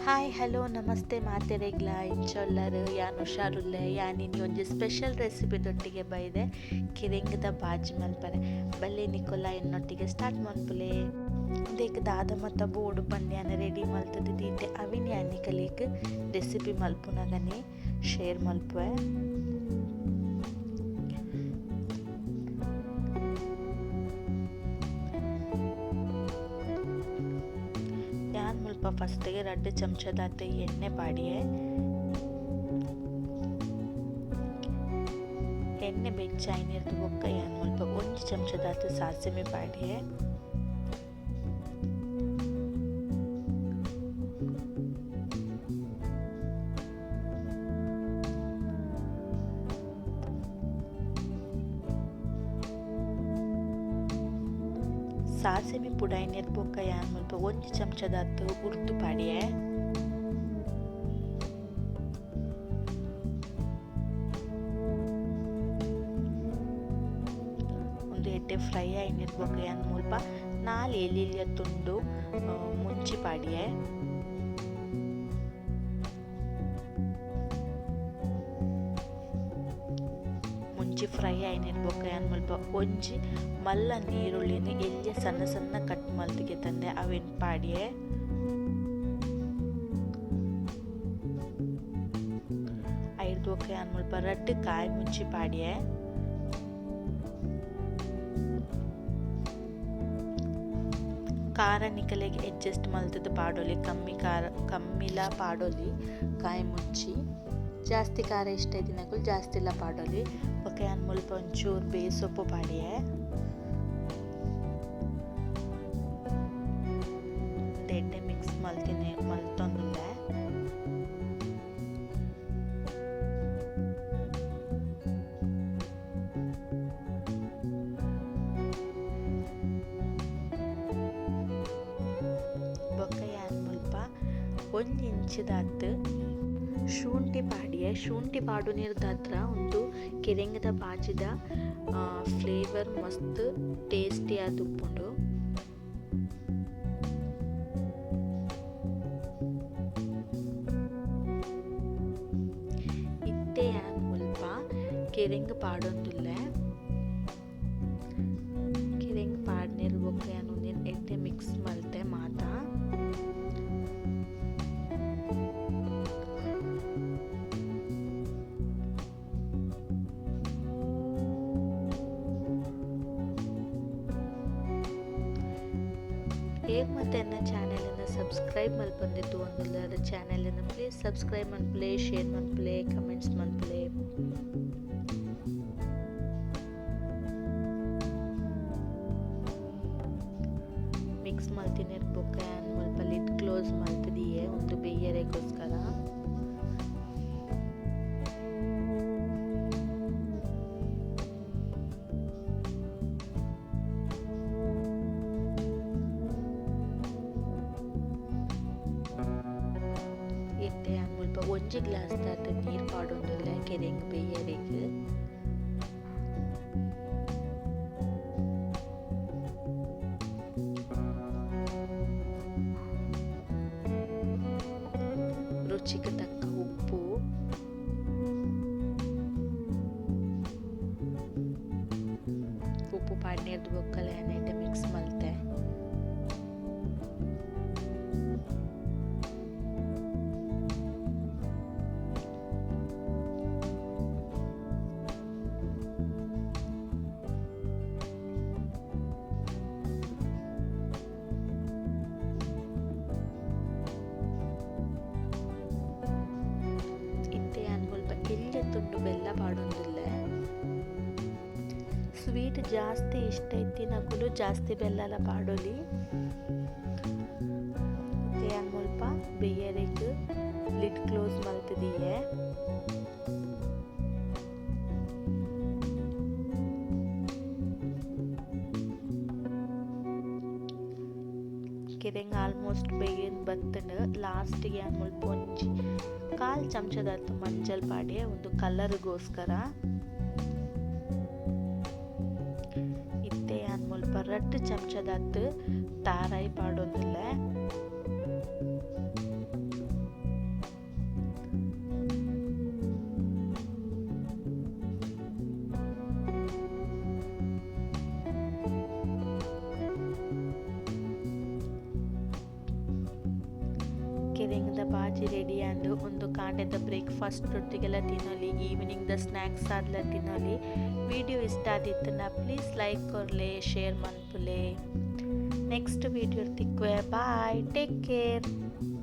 Hi hello namaste ಮಾತೆರೆಗ್ಲ ಇಂಚೊಲ್ಲರ್ ಯಾನ್ ಹುಷಾರುಲ್ಲೆ ಯಾನ್ ಇನಿ ಒಂಜಿ ಸ್ಪೆಷಲ್ ರೆಸಿಪಿ ದೊಟ್ಟಿಗೆ ಬೈದೆ ಕಿರೆಂಗ್ದ ಬಾಜಿ ಮಲ್ಪರೆ ಬಲ್ಲೆ ನಿಕೋಲ ಎನ್ನೊಟ್ಟಿಗೆ ಸ್ಟಾರ್ಟ್ ಮನ್ಪುಲೆ. ಉಂದೆಕ್ ದಾದ ಮತ ಬೋಡು ಪಂದ್ ಯಾನ್ ರೆಡಿ ಮಲ್ತುದು ದೀತೆ ಅವೆನ್ ಯಾನ್ ನಿಕಲೆಗ್ ರೆಸಿಪಿ ಮಲ್ಪುನಗನೆ ಶೇರ್ ಮಲ್ಪುವೆ. ಯಾನ್ ಮುಲ್ಪ ಫಸ್ಟ್ಗೆ ರಡ್ಡ್ ಚಮಚದಾತ್ ಎಣ್ಣೆ ಪಾಡಿಯೆ. ಎಣ್ಣೆ ಬೆಚ್ಚ ಆಯಿನೆರ್ದ್ ಬೊಕ್ಕ ಯಾನ್ ಮುಲ್ಪ ಒಂಜಿ ಚಮಚದಾತ್ ಸಾಸಿಮೆ ಪಾಡಿಯೆ. ಸಾಸಿಮೆ ಪುಡಾಯಿನೆರ್ದ್ ಬೊಕ್ಕ ಯಾನ್ ಮುಲ್ಪ ಒಂಜಿ ಚಮಚದಾತ್ ಉರ್ದು ಪಾಡಿಯೆ. ಉಂದು ಎಡ್ಡೆ ಫ್ರೈ ಆಯಿನೆರ್ದ್ ಬೊಕ್ಕ ಯಾನ್ ಮುಲ್ಪ ನಾಲ್ ಎಲ್ಯ ಎಲ್ಯ ತುಂಡು ಮುಂಚಿ ಪಾಡಿಯೆ. ಮುಂಚಿ ಫ್ರೈ ಆಯಿನೆರ್ದ್ ಬೊಕ್ಕ ಯಾನ್ ಮುಲ್ಪ ಒಂಜಿ ಮಲ್ಲ ನೀರುಳ್ಳಿನ್ ಎಲ್ಯ ಸಣ್ಣ ಸಣ್ಣ ಕಟ್ ಮಲ್ತ್ ಗೆತಂದೆ ಅವೆನ್ ಪಾಡಿಯೆ. ಐರ್ದ್ ಬೊಕ್ಕ ಯಾನ್ ಮುಲ್ಪ ರಡ್ಡ್ ಕಾಯಿ ಮುಂಚಿ ಪಾಡಿಯೆ. ಖಾರ ನಿಕಲೆಗ್ ಅಡ್ಜಸ್ಟ್ ಮಲ್ತುದು ಪಾಡೊಲಿ, ಕಮ್ಮಿ ಖಾರ ಕಮ್ಮಿಲ ಪಾಡೊಲಿ ಕಾಯಿ ಮುಂಚಿ, ಜಾಸ್ತಿ ಖಾರ ಇಷ್ಟ ಇತ್ತಿನಕುಲು ಜಾಸ್ತಿಲ ಪಾಡೊಲಿ. ಬೊಕ್ಕ ಯಾನ್ ಮುಲ್ಪ ಒಂಚೂರು ಬೇಸೊಪ್ಪು ಪಾಡಿಯೆ. ಎಡ್ಡೆ ಮಿಕ್ಸ್ ಮಲ್ತಿನೆ ಮಲ್ತೊಂದುಲ್ಲೆ. ಬೊಕ್ಕ ಯಾನ್ ಮುಲ್ಪ ಒಂಜಿ ಇಂಚಿದಾತ್ ಶುಂಠಿ ಪಾಡಿಯೆ. ಶುಂಠಿ ಪಾಡುನೆರ್ದಾತ್ರ ಉಂದು ಕೆರೆಂಗದ ಬಾಜಿದ ಫ್ಲೇವರ್ ಮಸ್ತ್ ಟೇಸ್ಟಿ ಆದುಪ್ಪುಂಡು. ಇತ್ತೆ ಯಾನ್ ಮುಲ್ಪ ಕೆರೆಂಗ್ ಪಾಡೊಂದುಲ್ಲೆ. ಕೆರೆಂಗ್ ಪಾಡ್ನೆರ್ದ್ ಬೊಕ್ಕ ಯಾನ್ ಉಂದೆನ್ ಎಡ್ಡೆ ಮಿಕ್ಸ್ ಮಲ್ತೆ ಮಾತ. ಏರ್ ಮಾತ ಎನ್ನ ಚಾನೆಲ್ ನ್ ಸಬ್ಸ್ಕ್ರೈಬ್ ಮಲ್ಪಂದೆ ತೂವೊಂದುಲ್ಲೆರ್ ಚಾನೆಲ್ ನ್ ಪ್ಲೀಸ್ ಸಬ್ಸ್ಕ್ರೈಬ್ ಮನ್ಪುಲೆ, ಶೇರ್ ಮನ್ಪುಲೆ, ಕಮೆಂಟ್ಸ್ ಮನ್ಪುಲೆ. ಮಿಕ್ಸ್ ಮಲ್ತಿನೆರ್ದ್ ಬೊಕ್ಕ ಯಾನ್ ಮುಲ್ಪ ಲಿಡ್ ಕ್ಲೋಸ್ ಮಲ್ತ್ ದೀಯೆ ಉಂದು ಬೆಯ್ಯರೆಗೋಸ್ಕರ. ಇತ್ತೆ ಯಾನ್ ಮುಲ್ಪ ಒಂಜಿ ಗ್ಲಾಸ್ ದಾತ್ ನೀರ್ ಪಾಡೊಂದುಲ್ಲೆ ಕೆರೆಂಗ್ ಬೆಯ್ಯರೆಗ್. ರುಚಿಗ್ ತಕ್ಕ ಉಪ್ಪು. ಉಪ್ಪು ಪಾಡ್ನೆರ್ದ್ ಬೊಕ್ಕಲ ಯಾನ್ ಎಡ್ಡೆ ಮಿಕ್ಸ್ ಮಲ್ತೆ. ಇತ್ತೆ ಯಾನ್ ಮುಲ್ಪ ಎಲ್ಯ ತುಂಡು ಬೆಲ್ಲ ಪಾಡೊಂದುಲ್ಲೆ. ಸ್ವೀಟ್ ಜಾಸ್ತಿ ಇಷ್ಟ ಇತ್ತಿನಕುಲು ಜಾಸ್ತಿ ಬೆಲ್ಲಲ ಪಾಡೊಲಿ. ಇತ್ತೆ ಯಾನ್ ಮುಲ್ಪ ಬೆಯ್ಯರೆಗ್ ಲಿಡ್ ಕ್ಲೋಸ್ ಮಲ್ತ್ ದೀಯೆ. ಕೆರೆಂಗ್ ಆಲ್ಮೋಸ್ಟ್ ಬೇಯೊಂದು ಬತ್ತ್ಂಡ್. ಲಾಸ್ಟ್ ಗ್ ಯಾನ್ ಮುಲ್ಪ ಒಂಜಿ ಕಾಲ್ ಚಮಚದಾತ್ ಮಂಜಲ್ ಪಾಡ್ಯೆ ಉಂದು ಕಲರ್ ಗೋಸ್ಕರ. ಇತ್ತೆ ಯಾನ್ ಮುಲ್ಪ ರಡ್ಡ್ ಚಮಚದಾತ್ ತಾರಾಯಿ ಪಾಡೊಂದುಲ್ಲೆ. ಕಿರೆಂಗ್ದ ಬಾಜಿ ರೆಡಿ ಆಂಡ್. ಉಂದು ಕಾಂಡೆದ ಬ್ರೇಕ್ಫಾಸ್ಟ್ ಒಟ್ಟಿಗೆಲ ತಿನೊಲಿ, ಈವ್ನಿಂಗ್ ದ ಸ್ನಾಕ್ಸ್ ಆದ್ಲ ತಿನೊಲಿ. ವಿಡಿಯೋ ಇಷ್ಟ ಆದಿತ್ತುಂಡ ಪ್ಲೀಸ್ ಲೈಕ್ ಕೊರ್ಲೆ, ಶೇರ್ ಮನ್ಪುಲೆ. ನೆಕ್ಸ್ಟ್ ವಿಡಿಯೋ ತಿಕ್ಕುವೆ. Bye, take care.